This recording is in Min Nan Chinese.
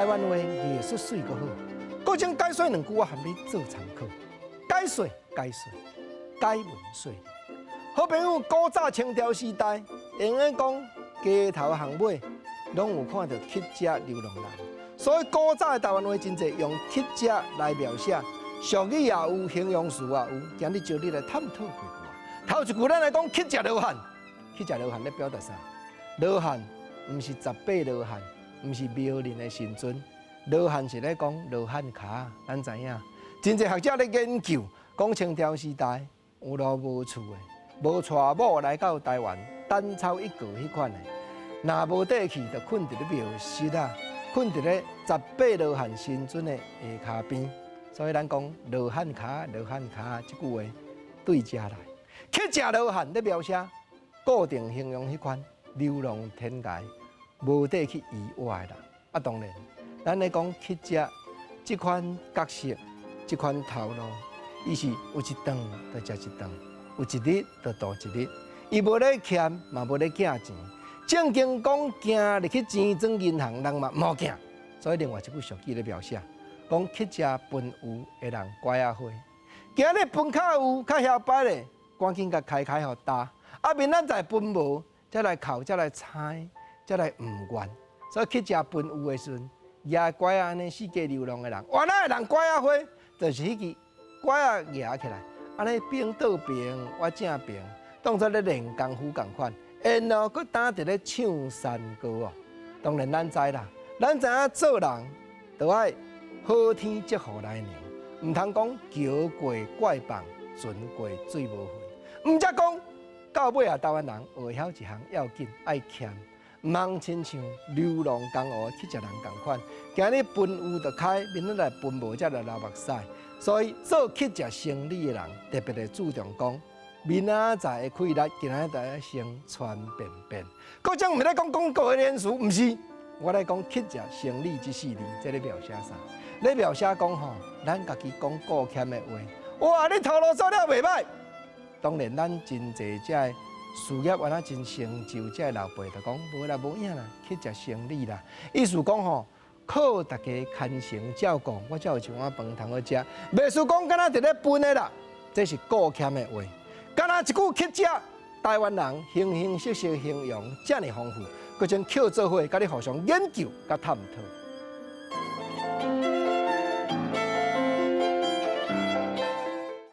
台灣話藝術媠閣好。閣將解說兩句，我含你做參考。解說解說解文說。好朋友，古早清朝時代，會用講街頭巷尾攏有看著乞食流浪人，所以古早的台灣話真濟用乞食來描寫，俗語也有，形容詞也有。今日招你來探討幾句啊。頭一句咱來講乞食羅漢，乞食羅漢咧表達啥？羅漢毋是十八羅漢，毋是廟裡的神尊，羅漢是咧講羅漢跤。咱知影，真濟學者咧研究，講清朝時代有路無厝的，無娶某來到台灣，單操一個彼款的，若無地去，就睏佇咧廟室啊，睏佇咧十八羅漢神尊的下跤邊。所以咱講羅漢跤，羅漢跤這句話對遮來。乞食羅漢咧描寫固定形容彼款流浪天涯、無地去依倚的人。啊，當然，咱咧講乞食這款角色、這款頭路，伊是有一頓就食一頓，有一日就度一日，伊無咧儉，嘛無咧寄錢。正經講行入去錢莊銀行，人嘛無行。所以另外一句俗語咧描寫，講乞食飯有的人拐仔花，今日飯較有較囂擺咧，趕緊共開開予焦。啊，明仔載飯無，才來哭，才來猜，才來毋願。所以乞食飯有的時陣，舉拐仔按呢四界流浪的人，原來的人拐仔花，就是彼支拐仔舉起來，按呢反倒爿，我正爿，當作咧練功夫仝款，然後閣擔佇咧唱山歌哦。當然咱知啦，咱知影做人著愛好天則予來娘，毋通講橋過怪蚌，船過水無痕。毋則講到尾啊，台灣人學曉一項要緊，愛儉，毋通親像流浪江湖乞食人仝款。今日飯有就開，明仔載飯無才來流目屎。所以做乞食生理的人特別會注重講，明仔載的氣力，今仔日愛先傳便便。閣將毋是咧講廣告的連詞，毋是，我來講乞食生理這四字，這咧描寫啥？咧描寫講吼，咱家己講顧儉的話，哇，你頭路做了袂䆀。當然，咱真濟這个事業原來真成就，這个老輩就講無啦無影啦，乞食生理啦。意思講吼，靠大家牽成照顧，我才有一碗飯通好食。袂輸講敢若佇咧分的啦，這是顧儉的話。敢若一句乞食，台灣人形形色色形容遮爾豐富，閣將抾做伙，佮你互相研究佮探討。